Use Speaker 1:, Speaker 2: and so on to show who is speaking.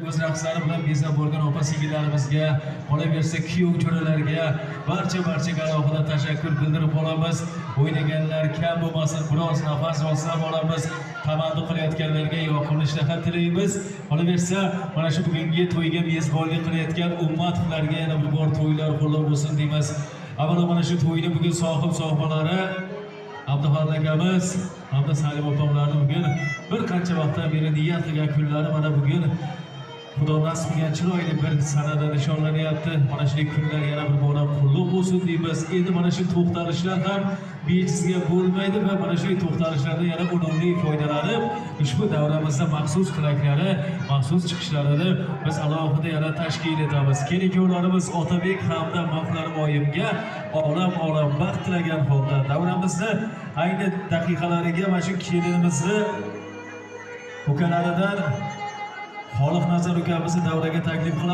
Speaker 1: O'z raqslari bilan bezab borgan opa singillarimizga, qolaversa kuyov jo'ralarga barcha-barchaga alohida tashakkur bildirib qolamiz. O'ynaganlar kam bo'lmasin, biroz nafas olsa olamiz. Tamaddi qilayotganlarga yoqimli ishtaha tilaymiz. Qolaversa mana shu bugungi to'yga mezbonlik qilayotgan Ummatovlarga yana bir bor to'ylar qutlug' bo'lsin deymiz. Avvalo mana shu to'yni bugun sohib sohibalari Abduxoliq akamiz hamda Salim opamlarni bugun bir qancha vaqtdan beri niyat qilgan kunlari mana bugun Xudo nasib qilgan chiroyli bir sanada nishonlanyapti. Mana shunday kunlar yana bir bora qutlug' bo'lsin deymiz. Endi mana shu to'xtalishlar ham bejizga bo'lmaydi va mana shu to'xtalishlardan yana unumli foydalanib, ushbu davramizda maxsus tilaklari, maxsus chiqishlarini biz alohida yana tashkil etamiz. Kelin-kuyovlarimiz Otabek hamda Mahlar oyimga olam-olam baxt tilagan holda davramizni ayni daqiqalariga mana shu kelinimizni ukalaridan Xoliq Nazar ukamizni davraga taklif qilamiz.